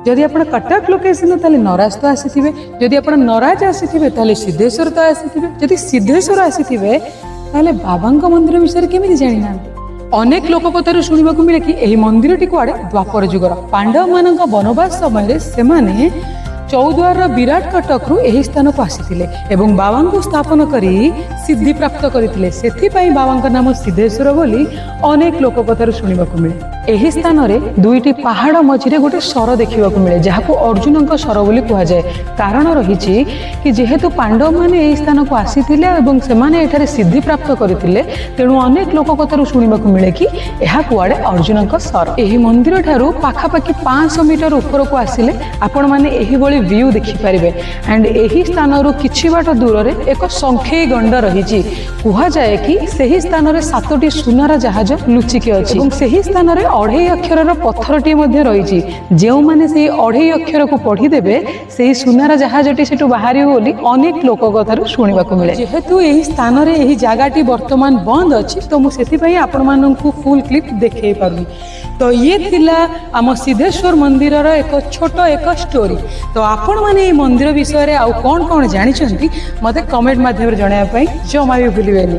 ଯଦି ଆପଣ କଟକ ଲୋକେସନ, ତାହେଲେ ନରାଜ ତ ଆସିଥିବେ। ଯଦି ଆପଣ ନରାଜ ଆସିଥିବେ, ତାହେଲେ ସିଦ୍ଧେଶ୍ୱର ତ ଆସିଥିବେ। ଯଦି ସିଦ୍ଧେଶ୍ୱର ଆସିଥିବେ, ତାହେଲେ ବାବାଙ୍କ ମନ୍ଦିର ବିଷୟରେ କେମିତି ଜାଣିନାହାନ୍ତି? ଅନେକ ଲୋକ କଥାରୁ ଶୁଣିବାକୁ ମିଳେ କି ଏହି ମନ୍ଦିରଟି କୁଆଡ଼େ ଦ୍ୱାପର ଯୁଗର। ପାଣ୍ଡବମାନଙ୍କ ବନବାସ ସମୟରେ ସେମାନେ ଚୌଦ୍ୱାରର ବିରାଟ କଟକରୁ ଏହି ସ୍ଥାନକୁ ଆସିଥିଲେ ଏବଂ ବାବାଙ୍କୁ ସ୍ଥାପନ କରି ସିଦ୍ଧି ପ୍ରାପ୍ତ କରିଥିଲେ। ସେଥିପାଇଁ ବାବାଙ୍କ ନାମ ସିଦ୍ଧେଶ୍ୱର ବୋଲି ଅନେକ ଲୋକ କଥାରୁ ଶୁଣିବାକୁ ମିଳେ। ଏହି ସ୍ଥାନରେ ଦୁଇଟି ପାହାଡ଼ ମଝିରେ ଗୋଟେ ସର ଦେଖିବାକୁ ମିଳେ, ଯାହାକୁ ଅର୍ଜୁନଙ୍କ ସର ବୋଲି କୁହାଯାଏ। କାରଣ ରହିଛି କି ଯେହେତୁ ପାଣ୍ଡବମାନେ ଏହି ସ୍ଥାନକୁ ଆସିଥିଲେ ଏବଂ ସେମାନେ ଏଠାରେ ସିଦ୍ଧି ପ୍ରାପ୍ତ କରିଥିଲେ, ତେଣୁ ଅନେକ ଲୋକ କଥାରୁ ଶୁଣିବାକୁ ମିଳେ କି ଏହା କୁଆଡ଼େ ଅର୍ଜୁନଙ୍କ ସର। ଏହି ମନ୍ଦିର ଠାରୁ ପାଖାପାଖି 500 ମିଟର ଉପରକୁ ଆସିଲେ ଆପଣମାନେ ଏହିଭଳି ଭ୍ୟୁ ଦେଖିପାରିବେ। ଆଣ୍ଡ ଏହି ସ୍ଥାନରୁ କିଛି ବାଟ ଦୂରରେ ଏକ ଶଙ୍ଖେଇ ଗଣ୍ଡ ରହିଛି। କୁହାଯାଏ କି ସେହି ସ୍ଥାନରେ ସାତୋଟି ସୁନାର ଜାହାଜ ଲୁଚିକି ଅଛି ଏବଂ ସେହି ସ୍ଥାନରେ ଅଢ଼େଇ ଅକ୍ଷରର ପଥରଟିଏ ମଧ୍ୟ ରହିଛି। ଯେଉଁମାନେ ସେହି ଅଢ଼େଇ ଅକ୍ଷରକୁ ପଢ଼ିଦେବେ, ସେହି ସୁନାର ଜାହାଜଟି ସେଠୁ ବାହାରିବ ବୋଲି ଅନେକ ଲୋକ କଥାରୁ ଶୁଣିବାକୁ ମିଳେ। ଯେହେତୁ ଏହି ସ୍ଥାନରେ ଏହି ଜାଗାଟି ବର୍ତ୍ତମାନ ବନ୍ଦ ଅଛି, ତ ମୁଁ ସେଥିପାଇଁ ଆପଣମାନଙ୍କୁ ଫୁଲ୍ କ୍ଲିପ୍ ଦେଖେଇ ପାରୁନି। ତ ଇଏ ଥିଲା ଆମ ସିଦ୍ଧେଶ୍ୱର ମନ୍ଦିରର ଏକ ଛୋଟ ଏକ ଷ୍ଟୋରି। ତ ଆପଣମାନେ ଏହି ମନ୍ଦିର ବିଷୟରେ ଆଉ କ'ଣ କ'ଣ ଜାଣିଛନ୍ତି, ମୋତେ କମେଣ୍ଟ ମାଧ୍ୟମରେ ଜଣାଇବା ପାଇଁ ଜମା ବି ଭୁଲିବେନି।